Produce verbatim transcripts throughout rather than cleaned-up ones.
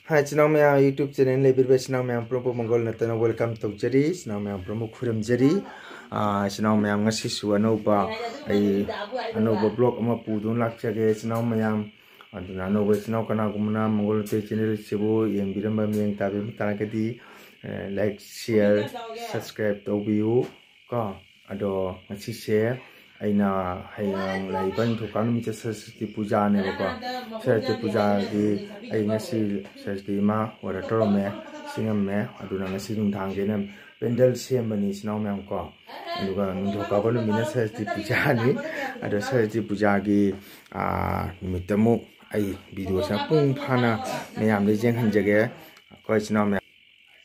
ꯍꯥꯏ ꯏꯆꯤꯟ ꯏꯅꯥꯎ ꯃꯌꯥꯝ, YouTube channel ꯂꯩꯕꯤꯔꯤꯕ ꯏꯆꯤꯟ ꯏꯅꯥꯎ ꯃꯌꯥꯝ ꯄꯨꯝꯅꯃꯛꯄꯨ ꯃꯪꯒꯣꯜ ꯅꯠꯇꯅ welcome ꯇꯧꯖꯔꯤ꯫ ꯏꯆꯤꯟ ꯏꯅꯥꯎ ꯃꯌꯥꯝ ꯄꯨꯝꯅꯃꯛ ꯈꯨꯔꯨꯝꯖꯔꯤ꯫ ꯑꯥ, ꯏꯆꯤꯟ ꯏꯅꯥꯎ ꯃꯌꯥꯝ, ꯉꯁꯤꯁꯨ ꯑꯅꯧꯕ, ꯑꯩ ꯑꯅꯧꯕ vlog ꯑꯃ ꯄꯨꯗꯨꯅ ꯂꯥꯛꯆꯒꯦ ꯏꯆꯤꯟ ꯏꯅꯥꯎ ꯃꯌꯥꯝ꯫ ꯑꯗꯨꯅ ꯑꯅꯧꯕ ꯏꯆꯤꯟ ꯏꯅꯥꯎ ꯀꯅꯥꯒꯨꯝꯕꯅ ꯃꯪꯒꯣꯜ ꯅꯠꯇꯅ channel ꯑꯁꯤꯕꯨ ꯌꯦꯡꯕꯤꯔꯝꯕ, ꯃꯤꯠꯌꯦꯡ ꯇꯥꯕꯤꯔꯝꯕ ꯇꯥꯔꯒꯗꯤ, ꯑꯦ, like, share, subscribe ꯇꯧꯕꯤꯌꯨ ꯀꯣ꯫ ꯑꯗꯣ ꯉꯁꯤꯁꯦ ꯑꯩꯅ ꯍꯌꯦꯡ ꯂꯥꯛꯏꯕ ꯅꯤꯡꯊꯧꯀꯥꯕ ꯅꯨꯃꯤꯠꯁꯦ ꯁꯔꯁ꯭ꯋꯇꯤ ꯄꯨꯖꯥꯅꯦꯕꯀꯣ꯫ ꯁꯔꯁ꯭ꯋꯇꯤ ꯄꯨꯖꯥꯒꯤ ꯑꯩ ꯉꯁꯤ ꯁꯔꯁ꯭ꯋꯇꯤ ꯏꯃꯥ order ꯇꯧꯔꯝꯃꯦ, ꯁꯤꯡꯉꯝꯃꯦ꯫ ꯑꯗꯨꯅ ꯉꯁꯤ ꯅꯨꯡꯗꯥꯡꯁꯦ ꯑꯩꯅ ꯄꯦꯟꯗꯜ ꯁꯦꯝꯕꯅꯤ ꯏꯆꯤꯟ ꯏꯅꯥꯎ ꯃꯌꯥꯝ ꯀꯣ꯫ ꯑꯗꯨꯒ ꯅꯤꯡꯊꯧꯀꯥꯕ ꯅꯨꯃꯤꯠꯅ ꯁꯔꯁ꯭ꯋꯇꯤ ꯄꯨꯖꯥꯅꯤ꯫ ꯑꯗꯣ ꯁꯔꯁ꯭ꯋꯇꯤ ꯄꯨꯖꯥꯒꯤ, ꯑꯥ, ꯅꯨꯃꯤꯠꯇ ꯑꯃꯨꯛ ꯑꯩ videoꯁꯦ ꯃꯄꯨꯡ ꯐꯥꯅ ꯃꯌꯥꯝꯗ ꯌꯦꯡꯍꯟꯖꯒꯦ꯫ ꯑꯩꯈꯣꯏ ꯏꯆꯤꯟ ꯏꯅꯥꯎ ꯃꯌꯥꯝ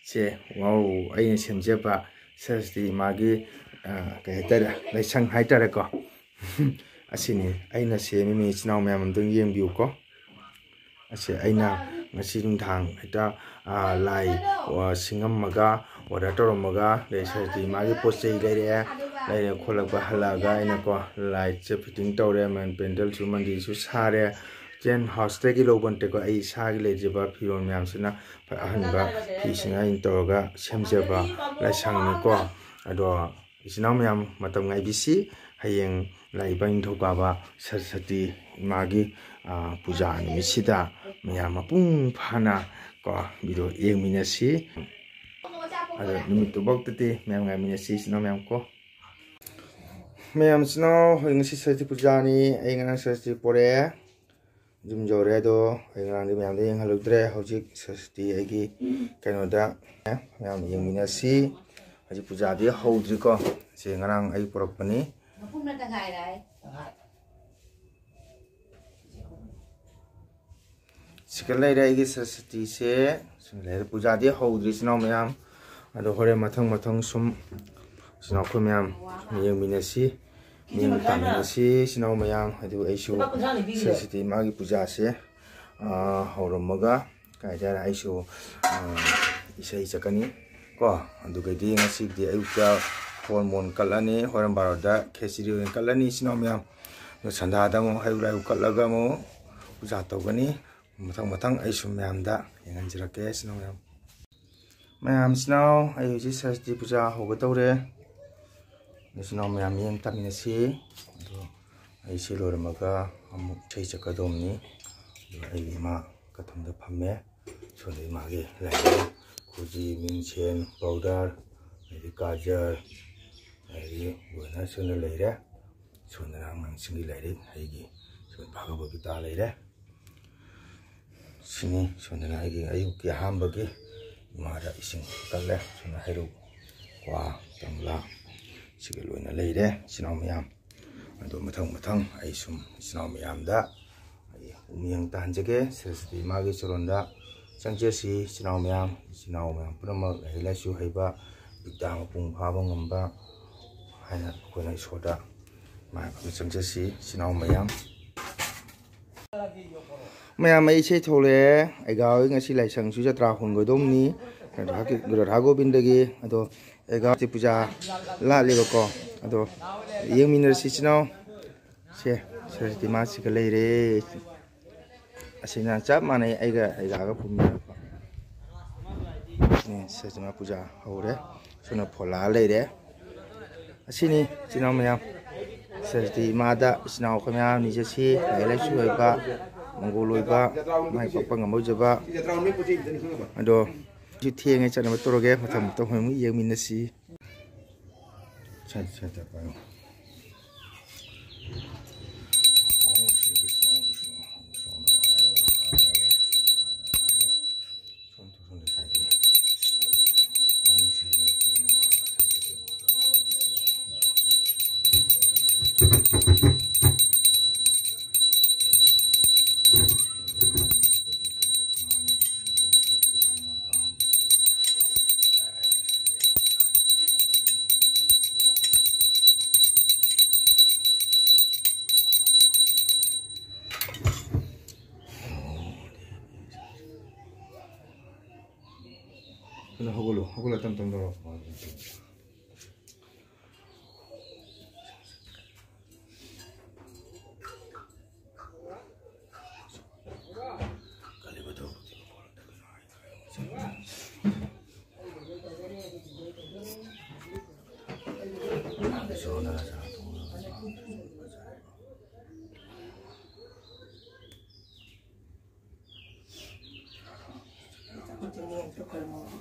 ꯁꯦ, wow, ꯑꯩꯅ ꯁꯦꯝꯖꯕ ꯁꯔꯁ꯭ꯋꯇꯤ ꯏꯃꯥꯒꯤ, ꯑ, ꯀꯩ ꯍꯥꯏꯇꯥꯔꯦ, ꯂꯥꯏꯁꯪ ꯍꯥꯏꯇꯥꯔꯦꯀꯣ꯫ ꯑꯁꯤꯅꯤ ꯑꯩꯅ ꯁꯦꯝꯃꯤꯕ ꯏꯆꯤꯟ ꯏꯅꯥꯎ ꯃꯌꯥꯝ ꯑꯝꯇꯪ ꯌꯦꯡꯕꯤꯌꯨꯀꯣ꯫ ꯑꯁꯤ ꯑꯩꯅ ꯉꯁꯤ ꯅꯨꯡꯗꯥꯡ ꯍꯦꯛꯇ, ꯑ, ꯂꯥꯏ, ꯑ, ꯁꯤꯡꯉꯝꯃꯒ, order ꯇꯧꯔꯝꯃꯒ, ꯑꯗꯩ ꯁꯔꯁ꯭ꯋꯇꯤ ꯏꯃꯥꯒꯤ ꯄꯣꯠ ꯆꯩ ꯂꯩꯔꯛꯑꯦ, ꯂꯩꯔ ꯈꯣꯠꯂꯛꯄ ꯍꯜꯂꯛꯑꯒ ꯑꯩꯅꯀꯣ, lightꯁꯦ fitting ꯇꯧꯔꯦ, ꯃ-, ꯄꯦꯟꯗꯜꯁꯨ ꯃꯟꯗꯤꯔꯁꯨ ꯁꯥꯔꯦ꯫ Tent houseꯇꯒꯤ ꯂꯧꯕ ꯅꯠꯇꯦꯀꯣ, ꯑꯩ ꯏꯁꯥꯒꯤ ꯂꯩꯖꯕ ꯐꯤꯔꯣꯜ ꯃꯌꯥꯝꯁꯤꯅ ꯑꯍꯟꯕ ꯐꯤꯁꯤꯡ ꯑꯩꯅ ꯇꯧꯔꯒ ꯁꯦꯝꯖꯕ ꯂꯥꯏꯁꯪꯅꯤꯀꯣ꯫ ꯑꯗꯣ ꯏꯆꯤꯟ ꯏꯅꯥꯎ ꯃꯌꯥꯝ ꯃꯇꯝ ꯉꯥꯏꯕꯤꯁꯤ꯫ ꯍꯌꯦꯡ ꯂꯥꯛꯏꯕ ꯅꯤꯡꯊꯧꯀꯥꯕ ꯁꯔꯁ꯭ꯋꯇꯤ ꯏꯃꯥꯒꯤ, ꯑ, ꯄꯨꯖꯥ ꯅꯨꯃꯤꯠꯁꯤꯗ ꯃꯌꯥꯝ ꯃꯄꯨꯡ ꯐꯥꯅ ꯀꯣ video ꯌꯦꯡꯃꯤꯟꯅꯁꯤ꯫ ꯑꯗꯣ ꯅꯨꯃꯤꯠꯇꯨꯐꯥꯎꯗꯗꯤ ꯃꯌꯥꯝ ꯉꯥꯏꯃꯤꯟꯅꯁꯤ ꯏꯆꯤꯟ ꯏꯅꯥꯎ ꯃꯌꯥꯝ ꯀꯣ꯫ ꯃꯌꯥꯝ ꯏꯆꯤꯟ ꯏꯅꯥꯎ, ꯍꯣꯏ, ꯉꯁꯤ ꯁꯔꯁ꯭ꯋꯇꯤ ꯄꯨꯖꯥꯅꯤ꯫ ꯑꯩ ꯉꯔꯥꯡ ꯁꯔꯁ꯭ꯋꯇꯤ ꯄꯣꯔꯛꯑꯦ꯫ ꯌꯨꯝ ꯌꯧꯔꯦ꯫ ꯑꯗꯣ ꯑꯩ ꯉꯔꯥꯡꯗꯤ ꯃꯌꯥꯝꯗ ꯌꯦꯡꯍꯜꯂꯨꯗ꯭ꯔꯦ꯫ ꯍꯧꯖꯤꯛ ꯁꯔꯁ꯭ꯋꯇꯤ ꯑꯩꯒꯤ ꯀꯩꯅꯣꯗ ꯃꯌꯥꯝ ꯌꯦꯡꯃꯤꯟꯅꯁꯤ꯫ ꯍꯧꯖꯤꯛ ꯄꯨꯖꯥꯗꯤ ꯍꯧꯗ꯭ꯔꯤꯀꯣ꯫ ꯁꯦ ꯉꯔꯥꯡ ꯑꯩ ꯄꯨꯔꯛꯄꯅꯤ꯫ ꯁꯤꯒ ꯂꯩꯔꯦ ꯑꯩꯒꯤ ꯁꯔꯁ꯭ꯋꯇꯤꯁꯦ꯫ ꯁꯤꯒ ꯂꯩꯔꯦ꯫ ꯄꯨꯖꯥꯗꯤ ꯍꯧꯗ꯭ꯔꯤ ꯏꯆꯤꯟ ꯏꯅꯥꯎ ꯃꯌꯥꯝ꯫ ꯑꯗꯣ ꯍꯣꯔꯦꯟ ꯃꯊꯪ ꯃꯊꯪ ꯁꯨꯝ ꯏꯆꯤꯟ ꯏꯅꯥꯎ ꯑꯩꯈꯣꯏ ꯃꯌꯥꯝ ꯁꯨꯝ ꯌꯦꯡꯃꯤꯟꯅꯁꯤ꯫ ꯃꯤꯠꯌꯦꯡ ꯇꯥꯃꯤꯟꯅꯁꯤ ꯏꯆꯤꯟ ꯏꯅꯥꯎ ꯃꯌꯥꯝ꯫ ꯑꯗꯨ ꯑꯩꯁꯨ ꯁꯔꯁ꯭ꯋꯇꯤ ꯃꯥꯒꯤ ꯄꯨꯖꯥꯁꯦ, ꯑꯥ, ꯍꯧꯔꯝꯃꯒ ꯀꯩ ꯍꯥꯏꯇꯥꯔꯦ, ꯑꯩꯁꯨ, ꯑꯥ, ꯏꯁꯩ ꯁꯛꯀꯅꯤ ꯀꯣ꯫ ꯑꯗꯨꯒꯗꯤ ꯉꯁꯤꯗꯤ ꯑꯌꯨꯛꯇ ꯍꯣꯔꯃꯣꯟ ꯀꯠꯂꯅꯤ, ꯍꯣꯔꯦꯟ ꯕꯥꯔꯣꯗ ꯈꯦꯆ꯭ꯔꯤ ꯑꯣꯏꯅ ꯀꯠꯂꯅꯤ ꯏꯆꯤꯟ ꯏꯅꯥꯎ ꯃꯌꯥꯝ꯫ ꯑꯗꯣ ꯁꯟꯗꯥꯗ ꯑꯃꯨꯛ ꯍꯩꯔꯨꯛ ꯂꯥꯏꯔꯨꯛ ꯀꯠꯂꯒ ꯑꯃꯨꯛ ꯄꯨꯖꯥ ꯇꯧꯒꯅꯤ꯫ ꯃꯊꯪ ꯃꯊꯪ ꯑꯩ ꯁꯨꯝ ꯃꯌꯥꯝꯗ ꯌꯦꯡꯍꯟꯖꯔꯛꯀꯦ, ꯏꯆꯤꯟ ꯏꯅꯥꯎ ꯃꯌꯥꯝ꯫ ꯃꯌꯥꯝ, ꯏꯆꯤꯟ ꯏꯅꯥꯎ, ꯑꯩ ꯍꯧꯖꯤꯛ ꯁꯔꯁꯇꯤ ꯄꯨꯖꯥ ꯍꯧꯒꯗꯧꯔꯦ꯫ ꯏꯆꯤꯟ ꯏꯅꯥꯎ ꯃꯌꯥꯝ ꯃꯤꯠꯌꯦꯡ ꯇꯥꯃꯤꯟꯅꯁꯤ꯫ ꯑꯗꯣ ꯑꯩ ꯁꯤ ꯂꯣꯏꯔꯝꯃꯒ ꯑꯃꯨꯛ ꯏꯁꯩ ꯆꯠꯀꯗꯧꯕꯅꯤ꯫ ꯑꯗꯣ ꯑꯩꯒꯤ ꯏꯃꯥ ꯀꯊꯝꯗ ꯐꯝꯃꯦ꯫ ꯁꯣꯝꯗ ꯏꯃꯥꯒꯤ ꯂꯥꯏꯔꯤꯛ, ꯈꯨꯖꯤ, ꯃꯤꯡꯁꯦꯟ, ꯄꯥꯎꯗꯔ, ꯑꯗꯩꯗꯤ ꯀꯥꯖꯔ, ꯑꯗꯩꯗꯤ ꯂꯣꯏꯅ ꯁꯣꯝꯗ ꯂꯩꯔꯦ꯫ ꯁꯣꯝꯗꯅ ꯑꯉꯥꯡꯁꯤꯡꯒꯤ ꯂꯥꯏꯔꯤꯛ, ꯑꯩꯒꯤ ꯁꯣꯝꯗ ꯚꯥꯒꯕꯠ ꯒꯤꯇꯥ ꯂꯩꯔꯦ꯫ ꯁꯤꯅꯤ꯫ ꯁꯣꯝꯗꯅ ꯑꯩꯒꯤ ꯑꯌꯨꯛꯀꯤ ꯑꯍꯥꯟꯕꯒꯤ ꯏꯃꯥꯗ ꯏꯁꯤꯡ ꯀꯠꯂꯦ꯫ ꯁꯣꯝꯗ ꯍꯩꯔꯨꯛ, ꯀ꯭ꯋꯥ, ꯇꯝꯂꯥ, ꯁꯤꯒ ꯂꯣꯏꯅ ꯂꯩꯔꯦ, ꯏꯆꯤꯟ ꯏꯅꯥꯎ ꯃꯌꯥꯝ꯫ ꯑꯗꯣ ꯃꯊꯪ ꯃꯊꯪ ꯑꯩ ꯁꯨꯝ ꯏꯆꯤꯟ ꯏꯅꯥꯎ ꯃꯌꯥꯝꯗ ꯑꯩ ꯃꯤꯠꯌꯦꯡ ꯇꯥꯍꯟꯖꯒꯦ꯫ ꯁꯔꯁꯇꯤ ꯏꯃꯥꯒꯤ ꯆꯔꯣꯟꯗ ꯆꯪꯖꯁꯤ, ꯏꯆꯤꯟ ꯏꯅꯥꯎ ꯃꯌꯥꯝ꯫ ꯏꯆꯤꯟ ꯏꯅꯥꯎ ꯃꯌꯥꯝ ꯄꯨꯝꯅꯃꯛ ꯂꯥꯏꯔꯤꯛ ꯂꯥꯏꯁꯨ ꯍꯩꯕ, ꯕꯤꯗ꯭ꯌꯥ ꯃꯄꯨꯡ ꯐꯥꯕ ꯉꯝꯕ ꯍꯥꯏꯅ ꯑꯩꯈꯣꯏꯅ ꯏꯁꯣꯔꯗ ꯃꯥꯏ ꯄꯥꯛꯅ ꯆꯪꯖꯁꯤ, ꯏꯆꯤꯟ ꯏꯅꯥꯎ ꯃꯌꯥꯝ꯫ ꯃꯌꯥꯝ, ꯑꯩ ꯏꯁꯩ ꯊꯣꯛꯂꯛꯑꯦ꯫ ꯑꯩꯒꯥ ꯍꯣꯏ ꯉꯁꯤ ꯂꯥꯏꯁꯪꯁꯨ ꯖꯇ꯭ꯔꯥ ꯍꯣꯟꯒꯗꯧꯕꯅꯤ, ꯔꯥꯙꯥ ꯒꯣꯕꯤꯟꯗꯒꯤ꯫ ꯑꯗꯣ ꯑꯩꯒꯥ ꯍꯧꯖꯤꯛ ꯄꯨꯖꯥ ꯂꯥꯠꯂꯦꯕꯀꯣ꯫ ꯑꯗꯣ ꯌꯦꯡꯃꯤꯟꯅꯔꯁꯤ, ꯏꯆꯤꯟ ꯏꯅꯥꯎ꯫ ꯁꯦ, ꯁꯔꯁꯇꯤ ꯃꯥꯁꯤꯒ ꯂꯩꯔꯦ꯫ ꯑꯁꯤꯅ ꯆꯞ ꯃꯥꯟꯅꯩ ꯑꯩꯒ, ꯑꯩꯒꯥꯒ ꯐꯝꯃꯤꯟꯅꯔꯛꯄ꯫ ꯁꯔꯁꯇꯤ ꯃꯥ ꯄꯨꯖꯥ ꯍꯧꯔꯦ꯫ ꯁꯣꯝꯗ ꯐꯣꯂꯥ ꯂꯩꯔꯦ꯫ ꯑꯁꯤꯅꯤ, ꯏꯆꯤꯟ ꯏꯅꯥꯎ ꯃꯌꯥꯝ꯫ ꯁꯔꯁꯇꯤ ꯏꯃꯥꯗ ꯏꯆꯤꯟ ꯏꯅꯥꯎ ꯑꯩꯈꯣꯏ ꯃꯌꯥꯝ ꯅꯤꯖꯁꯤ, ꯂꯥꯏꯔꯤꯛ ꯂꯥꯏꯁꯨ ꯑꯣꯏꯕ, ꯃꯪꯒꯣꯜ ꯑꯣꯏꯕ, ꯃꯥꯏ ꯄꯥꯛꯄ ꯉꯝꯕ ꯑꯣꯏꯖꯕ꯫ ꯑꯗꯣ ꯁꯤ ꯊꯦꯡꯉꯦ, ꯆꯠꯅꯕ ꯇꯧꯔꯒꯦ, ꯃꯊꯪ ꯃꯊꯪ ꯑꯃꯨꯛ ꯌꯦꯡꯃꯤꯟꯅꯁꯤ꯫ ꯁꯠ ꯁꯠ ꯆꯠꯄ꯫ ꯀꯩꯅꯣ, ꯍꯧꯒꯠꯂꯣ, ꯍꯧꯒꯠꯂꯣ, ꯇꯞ ꯇꯞ ꯇꯧꯔꯣ꯫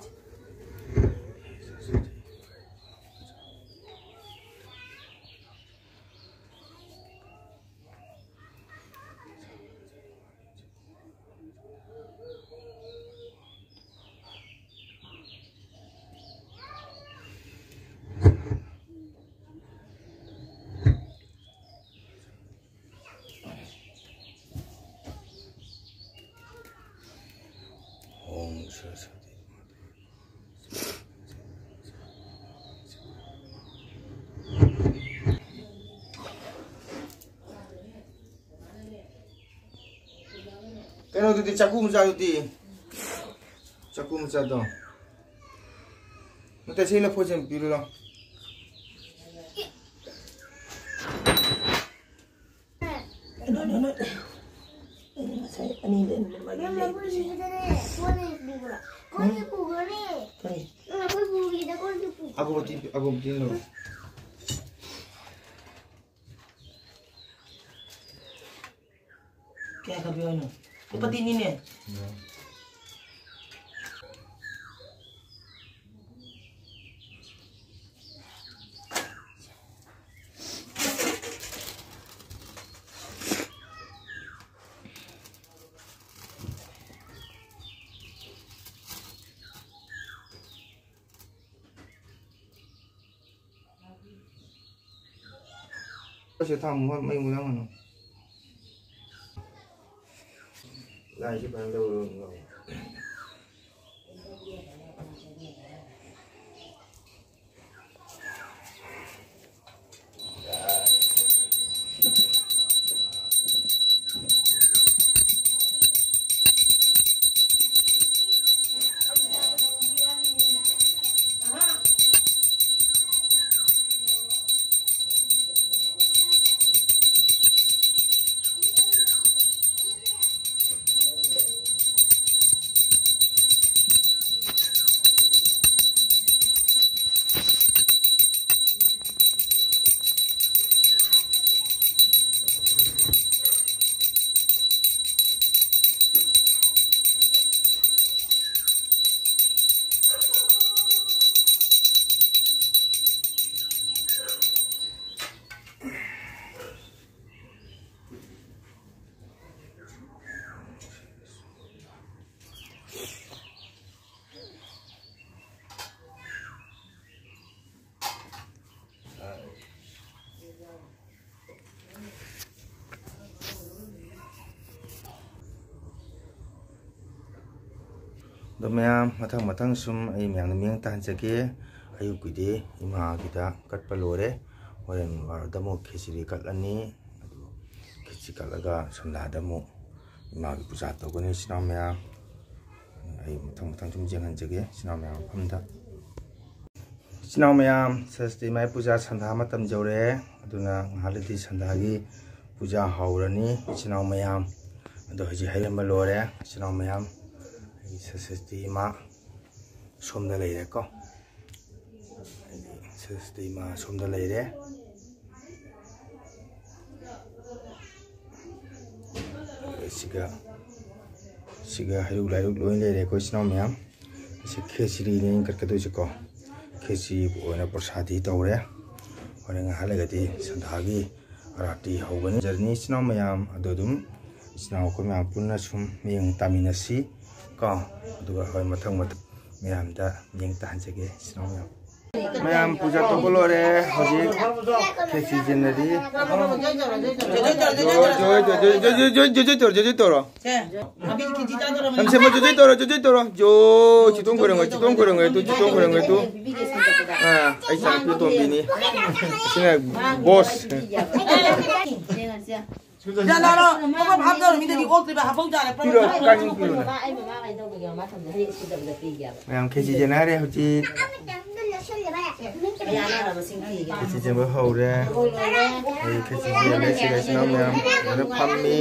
ॐ सरस्वती। ꯀꯩꯅꯣꯗꯨꯗꯤ, ꯆꯥꯛꯀꯨ ꯃꯆꯥꯗꯨꯗꯤ? ꯆꯥꯛꯀꯨ ꯃꯆꯥꯗꯣ꯫ ꯅꯠꯇꯦ, ꯁꯤ ꯂꯐꯣꯏꯁꯦ ꯄꯤꯔꯨ ꯂꯥꯎ꯫ ꯀꯩꯅꯣ, ꯀꯩꯅꯣ꯫ ꯑꯩꯅ ꯉꯁꯥꯏ ꯑꯅꯤꯗ ꯑꯩꯅ ꯃꯔꯤ ꯅꯪ ꯂꯩꯕꯁꯦ꯫ ꯂꯐꯣꯏ ꯄꯤꯕꯗꯅꯦ, ꯀꯣꯟꯅ ꯄꯨꯕ꯭ꯔꯥ? ꯀꯣꯟꯅ ꯄꯨꯕ꯭ꯔꯥꯅꯦ? ꯀꯔꯤ? ꯅꯪ ꯂꯐꯣꯏ ꯄꯨꯕꯤꯗ ꯀꯣꯟꯅ ꯄꯨ꯫ ꯑꯒꯣꯕꯇꯤ, ꯑꯒꯣꯕꯇꯤ ꯂꯧ꯫ ꯀꯌꯥ ꯈꯛ ꯄꯤꯌꯣ ꯍꯥꯏꯅꯣ? ꯂꯨꯄꯥ ꯇꯤꯟꯅꯤꯅꯦ꯫ ꯁꯤ ꯊꯝꯃꯨ, ꯍꯣꯏ, ꯃꯩ ꯃꯨꯠꯂꯝꯒꯅꯨ꯫ ꯂꯥꯏꯁꯤ ꯐꯖꯅ ꯂꯧꯔꯣ꯫ ꯑꯗꯣ ꯃꯌꯥꯝ, ꯃꯊꯪ ꯃꯊꯪ ꯁꯨꯝ ꯑꯩ ꯃꯌꯥꯝꯅ ꯃꯤꯠꯌꯦꯡ ꯇꯥꯍꯟꯖꯒꯦ꯫ ꯑꯌꯨꯛꯀꯤꯗꯤ ꯏꯃꯥꯒꯤꯗ ꯀꯠꯄ ꯂꯣꯏꯔꯦ꯫ ꯍꯣꯔꯦꯟ ꯕꯥꯔꯣꯗ ꯑꯃꯨꯛ ꯈꯦꯆ꯭ꯔꯤ ꯀꯠꯂꯅꯤ꯫ ꯑꯗꯨ ꯈꯦꯆ꯭ꯔꯤ ꯀꯠꯂꯒ ꯁꯟꯗꯥꯗ ꯑꯃꯨꯛ ꯏꯃꯥꯒꯤ ꯄꯨꯖꯥ ꯇꯧꯒꯅꯤ꯫ ꯏꯆꯤꯟ ꯏꯅꯥꯎ ꯃꯌꯥꯝ, ꯑꯩ ꯃꯊꯪ ꯃꯊꯪ ꯁꯨꯝ ꯌꯦꯡꯍꯟꯖꯒꯦ ꯏꯆꯤꯟ ꯏꯅꯥꯎ ꯃꯌꯥꯝ ꯃꯐꯝꯗ꯫ ꯏꯆꯤꯟ ꯏꯅꯥꯎ ꯃꯌꯥꯝ, ꯁꯔꯁꯇꯤ ꯃꯥꯏ ꯄꯨꯖꯥ ꯁꯟꯗꯥ ꯃꯇꯝ ꯌꯧꯔꯛꯑꯦ꯫ ꯑꯗꯨꯅ ꯉꯥꯏꯍꯥꯛ ꯂꯩꯔꯗꯤ ꯁꯟꯗꯥꯒꯤ ꯄꯨꯖꯥ ꯍꯧꯔꯅꯤ ꯏꯆꯤꯟ ꯏꯅꯥꯎ ꯃꯌꯥꯝ꯫ ꯑꯗꯣ ꯍꯧꯖꯤꯛ ꯍꯩꯔꯝꯕ ꯂꯣꯏꯔꯦ ꯏꯆꯤꯟ ꯏꯅꯥꯎ ꯃꯌꯥꯝ꯫ ꯑꯩ ꯁꯔꯁꯇꯤ ꯏꯃꯥ ꯁꯣꯝꯗ ꯂꯩꯔꯦꯀꯣ꯫ ꯍꯥꯏꯗꯤ ꯁꯔꯁꯇꯤ ꯏꯃꯥ ꯁꯣꯝꯗ ꯂꯩꯔꯦ꯫ ꯁꯤꯒ, ꯁꯤꯒ ꯍꯩꯔꯨꯛ ꯂꯥꯏꯔꯨꯛ ꯂꯣꯏ ꯂꯩꯔꯦ ꯑꯩꯈꯣꯏ ꯏꯆꯤꯟ ꯏꯅꯥꯎ ꯃꯌꯥꯝ꯫ ꯁꯤ ꯈꯦꯆ꯭ꯔꯤꯅꯦ ꯑꯩꯅ ꯀꯠꯀꯗꯣꯏꯁꯦꯀꯣ꯫ ꯈꯦꯆ꯭ꯔꯤꯕꯨ ꯑꯣꯏꯅ ꯄ꯭ꯔꯁꯥꯗꯤ ꯇꯧꯔꯦ꯫ ꯍꯣꯔꯦꯟ ꯉꯥꯏꯍꯥꯛ ꯂꯩꯔꯒꯗꯤ ꯁꯟꯗꯥꯒꯤ ꯑꯔꯥꯇꯤ ꯍꯧꯒꯅꯤ꯫ ꯖꯔꯅꯤ ꯏꯆꯤꯟ ꯏꯅꯥꯎ ꯃꯌꯥꯝ ꯑꯗꯣ ꯑꯗꯨꯝ ꯏꯆꯤꯟ ꯏꯅꯥꯎ ꯑꯩꯈꯣꯏ ꯃꯌꯥꯝ ꯄꯨꯟꯅ ꯁꯨꯝ ꯃꯤꯠꯌꯦꯡ ꯇꯥꯃꯤꯟꯅꯁꯤ ꯀꯣ꯫ ꯑꯗꯨꯒ ꯍꯣꯏ, ꯃꯊꯪ ꯃꯊꯪ ꯃꯌꯥꯝꯗ ꯃꯤꯠꯌꯦꯡ ꯇꯥꯍꯟꯖꯒꯦ ꯏꯆꯤꯟ ꯏꯅꯥꯎ ꯃꯌꯥꯝ꯫ ꯃꯌꯥꯝ ꯄꯨꯖꯥ ꯇꯧꯕ ꯂꯣꯏꯔꯦ, ꯍꯧꯖꯤꯛ ꯈꯦꯆꯤ ꯆꯦꯟꯅꯔꯤ꯫ ꯖꯣꯏ, ꯖꯣꯏ, ꯖꯣꯏ, ꯖꯣꯏ, ꯖꯣꯏ, ꯖꯣꯏ ꯇꯧꯔꯣ, ꯖꯣꯏ, ꯖꯣꯏ ꯇꯧꯔꯣ꯫ ꯁꯦ, ꯑꯕꯤꯜ ꯀꯦꯖꯤ ꯇꯥꯗꯧꯔꯕꯅꯤ꯫ ꯁꯦꯝꯁꯦ, ꯃꯣꯏ ꯖꯣꯏ, ꯖꯣꯏ ꯇꯧꯔꯣ, ꯖꯣꯏ, ꯖꯣꯏ ꯇꯧꯔꯣ꯫ ꯖꯣ, ꯆꯤꯇꯣꯡ ꯈꯣꯏꯔꯝꯒ, ꯆꯤꯇꯣꯡ ꯈꯣꯏꯔꯝꯒ, ꯇꯨ, ꯆꯤꯇꯣꯡ ꯈꯣꯏꯔꯝꯒ, ꯇꯨ꯫ ꯑꯥ, ꯑꯩ ꯆꯥꯛꯄꯤ ꯇꯣꯝꯕꯤꯅꯤ꯫ ꯁꯤꯅ ꯕꯣꯁ꯫ ꯌꯥ, ꯂꯥꯛꯑꯣ, ꯂꯥꯛꯑꯣ꯫ ꯄꯞ ꯄꯞ ꯍꯥꯞꯇꯧꯔꯣ, ꯃꯤꯗꯗꯤ ꯑꯣꯛꯇ꯭ꯔꯤꯕ ꯍꯥꯞꯐꯧ ꯇꯥꯔꯦ꯫ ꯄꯤꯔꯣ, ꯀꯥꯏꯗꯅꯣ ꯄꯤꯔꯣꯅꯦ꯫ ꯑꯩ ꯃꯃꯥ ꯀꯩꯗꯧꯕꯒꯤ ꯃꯃꯥ ꯊꯝꯗ ꯍꯦꯛ ꯁꯤꯗꯕꯗ ꯄꯤꯒꯦꯕ꯫ ꯃꯌꯥꯝ ꯈꯦꯆꯤ ꯆꯦꯟꯅꯔꯦ ꯍꯧꯖꯤꯛ꯫ ꯈꯦꯆꯤ ꯆꯦꯟꯕ ꯍꯧꯔꯦ꯫ ꯍꯧꯖꯤꯛ ꯈꯦꯆꯤ ꯆꯦꯜꯂꯦ꯫ ꯁꯤꯒ ꯏꯆꯤꯟ ꯏꯅꯥꯎ ꯃꯌꯥꯝ ꯂꯣꯏꯅ ꯐꯝꯃꯤ꯫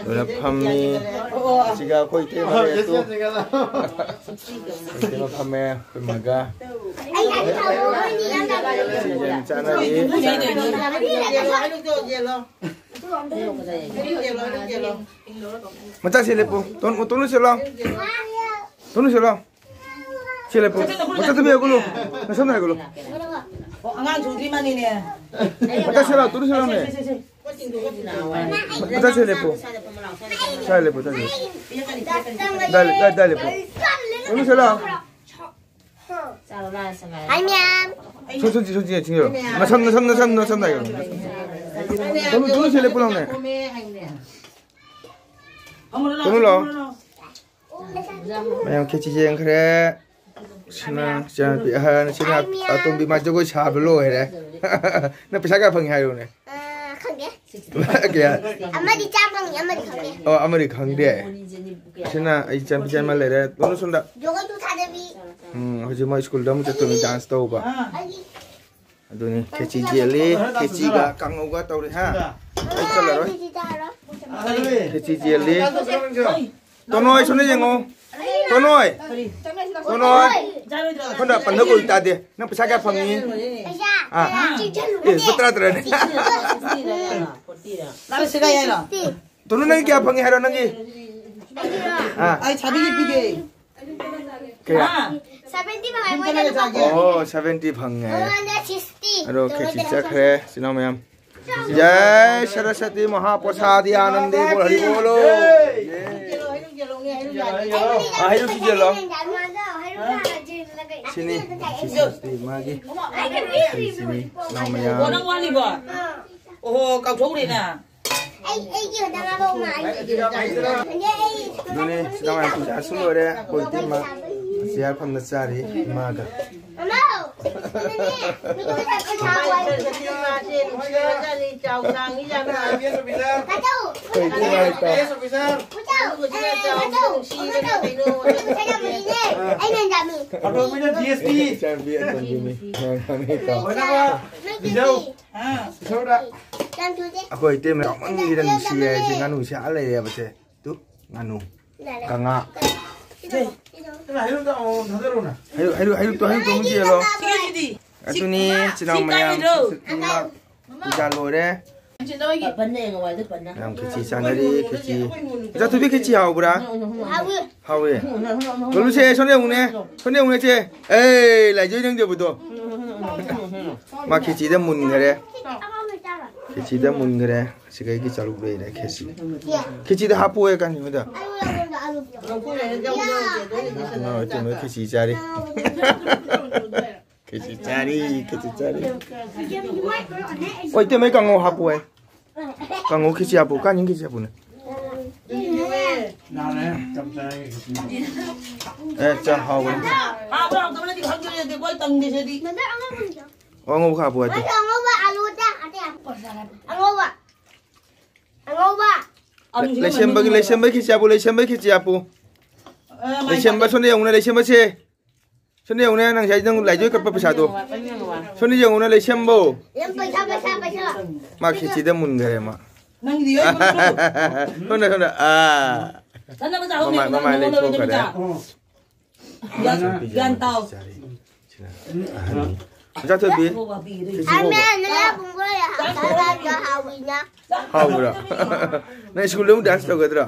ꯂꯣꯏꯅ ꯐꯝꯃꯤ꯫ ꯁꯤꯒ ꯑꯩꯈꯣꯏ ꯏꯇꯩꯃ ꯂꯩꯔꯦ ꯇꯨ꯫ ꯑꯩꯈꯣꯏ ꯏꯇꯩꯃ ꯐꯝꯃꯦ, ꯑꯩꯈꯣꯏ ꯃꯥꯒ꯫ ꯁꯤꯒ ꯆꯥꯅꯔꯤ꯫ ꯃꯆꯥꯁꯦ ꯂꯦꯞꯄꯨ꯫ ꯇꯣꯟ-, ꯇꯣꯟ ꯂꯨꯁꯦ ꯂꯥꯎ꯫ ꯇꯣꯟ ꯂꯨꯁꯦ ꯂꯥꯎ꯫ ꯁꯤ ꯂꯦꯞꯄꯨ꯫ ꯃꯆꯥ ꯇꯨꯃꯤꯟ ꯂꯩꯒꯅꯨ꯫ ꯅꯁꯝ ꯅꯥꯏꯒꯅꯨ꯫ ꯑꯣ, ꯑꯉꯥꯡ ꯆꯨꯗ꯭ꯔꯤ ꯃꯥꯅꯤꯅꯦ꯫ ꯃꯆꯥꯁꯦ ꯂꯥꯎ, ꯇꯣꯟ ꯂꯨꯁꯦ ꯂꯥꯎꯅꯦ꯫ ꯁꯦ, ꯁꯦ, ꯁꯦ, ꯁꯦ꯫ ꯃꯆꯥꯁꯦ ꯂꯦꯞꯄꯨ꯫ ꯁ꯭ꯋꯥꯏ ꯂꯦꯞꯄꯨ, ꯁ꯭ꯋꯥꯏ ꯂꯦꯞꯄꯨ꯫ ꯗꯥꯏ ꯂꯦꯞ-, ꯗꯥꯏ, ꯗꯥꯏ ꯂꯦꯞꯄꯨ꯫ ꯇꯣꯟ ꯂꯨꯁꯦ ꯂꯥꯎ꯫ ꯆꯥꯔꯣ, ꯂꯥꯛꯑꯣ, ꯁꯉꯥꯏ꯫ ꯍꯥꯏ, ꯃꯌꯥꯝ꯫ ꯁꯣ-, ꯁꯣ-, ꯁꯣ-, ꯁꯣ-, ꯁꯣ-, ꯅꯁꯝ, ꯅꯁꯝ, ꯅꯁꯝ, ꯅꯁꯝ ꯅꯥꯏꯒꯅꯨ꯫ ꯇꯣꯟ ꯂꯨ, ꯇꯣꯟ ꯂꯨꯁꯦ ꯂꯦꯞꯄꯨ ꯂꯥꯎꯅꯦ꯫ ꯇꯣꯟ ꯂꯨ ꯂꯥꯎ꯫ ꯃꯌꯥꯝ ꯈꯦꯆꯤ ꯌꯦꯡꯈ꯭ꯔꯦ꯫ ꯁꯤꯅ ꯏꯆꯥꯅꯨꯄꯤ ꯑꯍꯟ, ꯁꯤꯅ ꯑꯇꯣꯝꯕꯤ, ꯃꯥ ꯖꯒꯣꯏ ꯁꯥꯕ ꯂꯣꯏꯔꯦ꯫ ꯅꯪ ꯄꯩꯁꯥ ꯀꯌꯥ ꯐꯪꯉꯤ ꯍꯥꯏꯔꯣꯅꯦ? ꯑ, ꯈꯪꯗꯦ꯫ ꯀꯌꯥ? ꯑꯃꯗꯤ ꯆꯥ ꯐꯪꯉꯤ, ꯑꯃꯗꯤ ꯈꯪꯗꯦ꯫ ꯑꯣ, ꯑꯃꯗꯤ ꯈꯪꯗꯦ꯫ ꯑꯁꯤꯅ ꯑꯩ ꯏꯆꯥꯅꯨꯄꯤ ꯑꯃ ꯂꯩꯔꯦ꯫ ꯂꯣꯏꯅ ꯁꯣꯝꯗ꯫ ꯖꯒꯣꯏꯁꯨ ꯁꯥꯗꯕꯤ꯫ ꯎꯝ, ꯍꯧꯖꯤꯛ ꯃꯣꯏ ꯁ꯭ꯀꯨꯜꯗ ꯑꯃꯨꯛ ꯆꯠꯇꯣꯏꯅꯤ, ꯗꯥꯟꯁ ꯇꯧꯕ꯫ ꯑꯩꯒꯤ ꯑꯗꯨꯅꯤ, ꯈꯦꯆꯤ ꯌꯦꯜꯂꯤ, ꯈꯦꯆꯤꯒ ꯀꯥꯡꯉꯧꯒ ꯇꯧꯔꯤ, ꯍꯥ? ꯑꯩ ꯆꯠꯂꯔꯣꯏ꯫ ꯈꯦꯆꯤ ꯆꯥꯔꯣ꯫ ꯈꯦꯆꯤ ꯌꯦꯜꯂꯤ꯫ ꯇꯣꯅꯣꯏ, ꯁꯣꯝꯗ ꯌꯦꯡꯉꯣ꯫ ꯇꯣꯅꯣꯏ꯫ ꯇꯣꯅꯣꯏ꯫ ꯁꯣꯝꯗ ꯄꯟꯊꯧ ꯀꯧꯏ ꯇꯥꯗꯦ꯫ ꯅꯪ ꯄꯩꯁꯥ ꯀꯌꯥ ꯐꯪꯉꯤ? ꯄꯩꯁꯥ? ꯑꯥ꯫ ꯆꯤꯛꯁꯟ ꯑꯦ, ꯂꯨꯄꯥ ꯇꯔꯥ ꯇꯔꯥꯅꯦ꯫ ꯁꯤꯛꯁꯇꯤ꯫ ꯇꯣꯅꯨ, ꯅꯪ ꯀꯌꯥ ꯐꯪꯉꯤ ꯍꯥꯏꯔꯣ, ꯅꯪꯒꯤ? ꯑꯥ꯫ ꯑꯩ ꯁꯥꯕꯤꯒꯤ ꯄꯤꯒꯦ꯫ ꯀꯌꯥ? ꯁꯚꯦꯟꯇꯤ ꯐꯪꯉꯦ, ꯃꯣꯏꯗ ꯂꯨꯄꯥ ꯀꯨꯟ꯫ ꯑꯣ, ꯁꯚꯦꯟꯇꯤ ꯐꯪꯉꯦ꯫ ꯃꯉꯣꯟꯗ ꯁꯤꯛꯁꯇꯤ꯫ ꯑꯗꯣ ꯈꯦꯆꯤ ꯆꯠꯈ꯭ꯔꯦ, ꯏꯆꯤꯟ ꯏꯅꯥꯎ ꯃꯌꯥꯝ꯫ ꯖꯥꯏ ꯁꯔꯁ꯭ꯋꯇꯤ ꯃꯍꯥꯄ꯭ꯔꯁꯥꯗꯤ ꯑꯅꯟꯗꯦ ꯕꯣꯜ ꯍꯔꯤ ꯕꯣꯂꯣ꯫ ꯖꯥꯏ꯫ ꯑꯥ, ꯍꯩꯔꯨꯛ ꯊꯤꯖꯤꯜꯂꯣ꯫ ꯁꯤꯅꯤ, ꯁꯤ ꯁꯔꯁ꯭ꯋꯇꯤ ꯃꯥꯒꯤ꯫ ꯁꯤꯅꯤ, ꯏꯅꯥꯎ ꯃꯌꯥꯝ꯫ ꯑꯣ, ꯅꯪ ꯋꯥꯠꯂꯤꯕꯣ? ꯑꯣꯍꯣ, ꯀꯥꯎꯊꯣꯛꯎꯔꯦꯅ꯫ ꯑꯩ, ꯑꯩꯒꯤ ꯈꯛꯇ ꯉꯥꯏꯍꯧ ꯃꯥꯜꯂꯦ꯫ ꯑꯗꯨꯅꯦ, ꯁꯤꯗ ꯃꯌꯥꯝ ꯄꯨꯖꯥꯁꯨ ꯂꯣꯏꯔꯦ꯫ ꯑꯩꯈꯣꯏ ꯏꯇꯩꯃ ꯆꯤꯌꯔ ꯐꯝꯅ ꯆꯥꯔꯤ ꯏꯃꯥꯒ꯫ ꯃꯃꯥꯎ! ꯑꯗꯨꯅꯦ, ꯃꯤꯒꯤ ꯃꯊꯛꯇ ꯊꯥꯕ ꯍꯥꯏꯕ꯫ ꯇꯥꯆꯧ! ꯑꯩꯈꯣꯏ ꯏꯇꯩꯃ ꯍꯥꯏꯇꯥꯔꯦ꯫ ꯇꯥꯆꯧ! ꯑꯦ, ꯇꯥꯆꯧ! ꯇꯥꯆꯧ! ꯑꯩꯅ ꯌꯥꯝꯕꯅꯤꯅꯦ꯫ ꯑꯩꯅ ꯌꯥꯝꯃꯤ꯫ ꯑꯇꯣꯝꯕꯤꯅ ꯖꯤ ꯑꯦꯁ ꯇꯤ꯫ ꯏꯆꯥꯅꯨꯄꯤ ꯑꯇꯣꯝꯕꯤꯅꯤ꯫ ꯃꯌꯥꯝ ꯈꯪꯉꯤ ꯇꯥꯎ꯫ ꯂꯣꯏꯅꯃꯛ ꯕꯤꯖꯧ꯫ ꯏꯁꯧꯗ꯫ ꯑꯩꯈꯣꯏ ꯏꯇꯩꯃ ꯆꯥꯎꯃꯟꯈꯤꯗꯅ ꯅꯨꯡꯁꯤꯌꯦ ꯍꯥꯏꯁꯦ꯫ ꯉꯥꯅꯨꯁꯦ ꯑꯥ ꯂꯩꯔꯦꯕꯁꯦ꯫ ꯇꯨ, ꯉꯥꯅꯨ꯫ ꯀꯉꯥ꯫ ꯁꯦ, ꯅꯪ ꯍꯩꯔꯨꯛꯇ ꯑꯃꯃꯝ ꯊꯥꯗꯔꯛꯎꯅ꯫ ꯍꯩꯔꯨꯛ, ꯍꯩꯔꯨꯛ, ꯍꯩꯔꯨꯛꯇꯣ, ꯍꯩꯔꯨꯛꯇꯣ ꯑꯃꯨꯛ ꯌꯦꯜꯂꯣ꯫ ꯁꯤꯒꯤꯁꯤꯗꯤ꯫ ꯑꯗꯨꯅꯤ, ꯁꯤ, ꯏꯆꯤꯟ ꯏꯅꯥꯎ ꯁꯤ ꯃꯌꯥꯝ꯫ ꯀꯥꯏꯗꯅꯣ? ꯁꯤ ꯄꯨꯟꯅ ꯄꯨꯖꯥ ꯂꯣꯏꯔꯦ꯫ ꯄꯟꯅ ꯌꯦꯡꯉꯣ, ꯋꯥꯏꯗ ꯄꯟꯅ꯫ ꯃꯌꯥꯝ ꯈꯦꯆꯤ ꯆꯥꯅꯔꯤ, ꯈꯦꯆꯤ꯫ ꯏꯆꯥ ꯊꯣꯏꯕꯤ, ꯈꯦꯆꯤ ꯍꯥꯎꯕ꯭ꯔꯥ? ꯍꯥꯎꯋꯤ꯫ ꯍꯥꯎꯋꯤ꯫ ꯀꯣꯂꯨꯁꯦ, ꯁꯣꯝꯗ ꯌꯦꯡꯉꯨꯅꯦ꯫ ꯁꯣꯝꯗ ꯌꯦꯡꯉꯨꯅꯦ, ꯆꯦ꯫ ꯑꯦ, ꯂꯥꯏꯖꯣꯏ ꯅꯪꯗꯕꯗꯣ꯫ ꯃꯥ ꯈꯦꯆꯤꯗ ꯃꯨꯟꯈꯔꯦ꯫ ꯈꯦꯆꯤꯗ ꯃꯨꯟꯈꯔꯦ꯫ ꯁꯤꯒꯩꯒꯤ ꯆꯔꯨꯛ ꯂꯩꯔꯦ ꯈꯦꯆꯤ꯫ ꯈꯦꯆꯤꯗ ꯍꯥꯞꯄꯣꯌꯦ ꯀꯥꯟꯆꯤꯃꯗ꯫ ꯑꯉꯥꯡ ꯑꯣꯏ ꯇꯨꯝꯃꯦ ꯈꯦꯆꯤ ꯆꯥꯔꯤ꯫ ꯈꯦꯆꯤ ꯆꯥꯔꯤ, ꯈꯦꯆꯤ ꯆꯥꯔꯤ꯫ ꯑꯣꯏ, ꯏꯇꯩꯃꯩ ꯀꯥꯡꯉꯧ ꯍꯥꯞꯄꯣꯌꯦ꯫ ꯀꯥꯡꯉꯧ ꯈꯦꯆꯤ ꯍꯥꯞꯄꯨ, ꯀꯥꯟꯆꯤꯟ ꯈꯦꯆꯤ ꯍꯥꯞꯄꯨꯅꯦ꯫ ꯅꯥꯔꯦ, ꯆꯞ ꯆꯥꯔꯦ꯫ ꯑꯦ, ꯆꯥ ꯍꯥꯎꯕꯅꯤ꯫ ꯍꯥꯎꯕ꯭ꯔꯥ ꯍꯥꯎꯇꯕ꯭ꯔꯗꯤ ꯈꯪꯗ꯭ꯔꯦ, ꯑꯗꯨ ꯑꯩꯈꯣꯏ ꯇꯪꯗꯦꯁꯤꯗꯤ꯫ ꯑꯣ, ꯑꯉꯧꯕ ꯍꯥꯞꯄꯨ ꯍꯥꯏꯗꯤ꯫ ꯑꯉꯧꯕ ꯑꯂꯨꯗ ꯑꯉꯧꯕ꯫ ꯑꯉꯧꯕ꯫ ꯑꯂꯨꯁꯤꯅ ꯂꯩꯁꯦꯝꯕꯒꯤ, ꯃꯃꯤꯡ ꯂꯩꯁꯦꯝꯕꯒꯤ ꯈꯦꯆꯤ ꯍꯥꯞꯄꯨ, ꯂꯩꯁꯦꯝꯕꯒꯤ ꯈꯦꯆꯤ ꯍꯥꯞꯄꯨ꯫ ꯑ, ꯃꯥꯏ ꯂꯩꯁꯦꯝꯕ ꯇꯥꯗꯦ꯫ ꯁꯣꯝꯗ ꯌꯦꯡꯉꯨꯅꯦ, ꯂꯩꯁꯦꯝꯕꯁꯦ꯫ ꯁꯣꯝꯗ ꯌꯦꯡꯉꯨꯅꯦ, ꯅꯪ ꯉꯁꯥꯏ ꯅꯪ ꯂꯥꯏꯖꯣꯏ ꯀꯠꯄ ꯄꯩꯁꯥꯗꯣ꯫ ꯁꯣꯝꯗ ꯌꯦꯡꯉꯨꯅꯦ, ꯂꯩꯁꯦꯝꯕꯣ꯫ ꯌꯥꯝ ꯄꯩꯁꯥ, ꯄꯩꯁꯥ, ꯄꯩꯁꯥ꯫ ꯃꯥ ꯈꯦꯆꯤꯗ ꯃꯨꯟꯈꯔꯦ ꯃꯥ꯫ ꯅꯪꯒꯤꯗꯤ ꯑꯩ ꯁꯣꯝꯗ, ꯁꯣꯝꯗ, ꯑꯥ꯫ ꯆꯠꯅꯕ ꯆꯥꯍꯧꯅꯦ, ꯃꯃꯥꯏ, ꯃꯃꯥꯏ ꯅꯪ ꯂꯩꯊꯣꯛꯈ꯭ꯔꯦ꯫ ꯂꯧꯔꯣꯏꯗꯕꯅꯤꯗ꯫ ꯒ꯭ꯌꯥꯟ, ꯒ꯭ꯌꯥꯟ ꯇꯥꯎ꯫ ꯃꯆꯥ ꯊꯣꯏꯕꯤ, ꯈꯦꯆꯤ ꯍꯧꯕ꯫ ꯑꯃꯦꯟ, ꯅꯌꯥ ꯄꯨꯡꯕ ꯌꯥ-, ꯍꯥꯎꯕꯤꯅ꯫ ꯍꯥꯎꯕ꯭ꯔꯣ? ꯅꯪ ꯁ꯭ꯀꯨꯜꯗ ꯑꯃꯨꯛ ꯗꯥꯟꯁ ꯇꯧꯒꯗ꯭ꯔꯣ?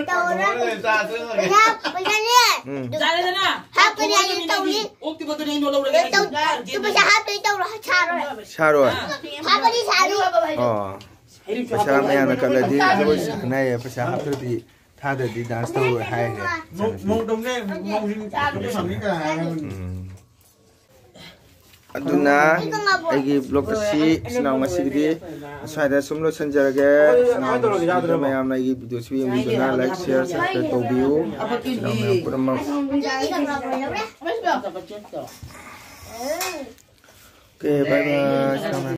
ꯇꯧꯔꯣꯏ꯫ ꯄꯩꯁꯥ, ꯄꯩꯁꯥꯅꯦ꯫ ꯎꯝ꯫ ꯍꯥꯞꯄꯅꯦ ꯑꯗꯨꯝ ꯇꯧꯅꯤ꯫ ꯑꯣꯛꯇꯤ ꯃꯗꯨꯅ ꯑꯩꯅ ꯂꯧꯔꯒꯦ꯫ ꯇꯧ-, ꯇꯨ ꯄꯩꯁꯥ ꯍꯥꯞꯇꯣꯏ ꯇꯧꯔꯣ, ꯁꯥꯔꯣꯏ꯫ ꯁꯥꯔꯣꯏ? ꯍꯥꯞꯄꯗꯤ ꯁꯥꯅꯤ꯫ ꯑꯣ꯫ ꯄꯩꯁꯥ ꯃꯌꯥꯝꯅ ꯀꯜꯂꯗꯤ ꯖꯒꯣꯏ ꯁꯥꯟꯅꯩꯌꯦ, ꯄꯩꯁꯥ ꯍꯥꯞꯇ꯭ꯔꯗꯤ ꯊꯥꯗ꯭ꯔꯗꯤ ꯗꯥꯟꯁ ꯇꯧꯔꯣꯏ ꯍꯥꯏꯔꯦ꯫ ꯃꯧ-, ꯃꯧꯗꯧꯅꯦ, ꯃꯧꯁꯤꯡ ꯐꯪꯅꯤ ꯀꯅꯥ ꯍꯥꯏꯔꯝꯃꯤ? ꯎꯝ꯫ ꯑꯗꯨꯅ ꯑꯩꯒꯤ ꯕ꯭ꯂꯣꯒ ꯑꯁꯤ ꯏꯆꯤꯟ ꯏꯅꯥꯎ ꯉꯁꯤꯒꯤꯗꯤ ꯑꯁ꯭ꯋꯥꯏꯗ ꯁꯨꯝ ꯂꯣꯏꯁꯤꯟꯖꯔꯒꯦ꯫ ꯏꯆꯤꯟ ꯏꯅꯥꯎ ꯅꯨꯡꯁꯤꯕꯤꯗꯨꯅ ꯃꯌꯥꯝꯅ ꯑꯩꯒꯤ ꯚꯤꯗꯤꯑꯣꯁꯤ ꯌꯦꯡꯕꯤꯗꯨꯅ ꯂꯥꯏꯛ, ꯁꯤꯌꯔ, ꯁꯕꯁꯀ꯭ꯔꯥꯏꯕ ꯇꯧꯕꯤꯌꯨ꯫ ꯏꯆꯤꯟ ꯏꯅꯥꯎ ꯃꯌꯥꯝ ꯄꯨꯝꯅꯃꯛ꯫ ꯑꯣꯀꯦ, ꯕꯥꯏ ꯕꯥꯏ꯫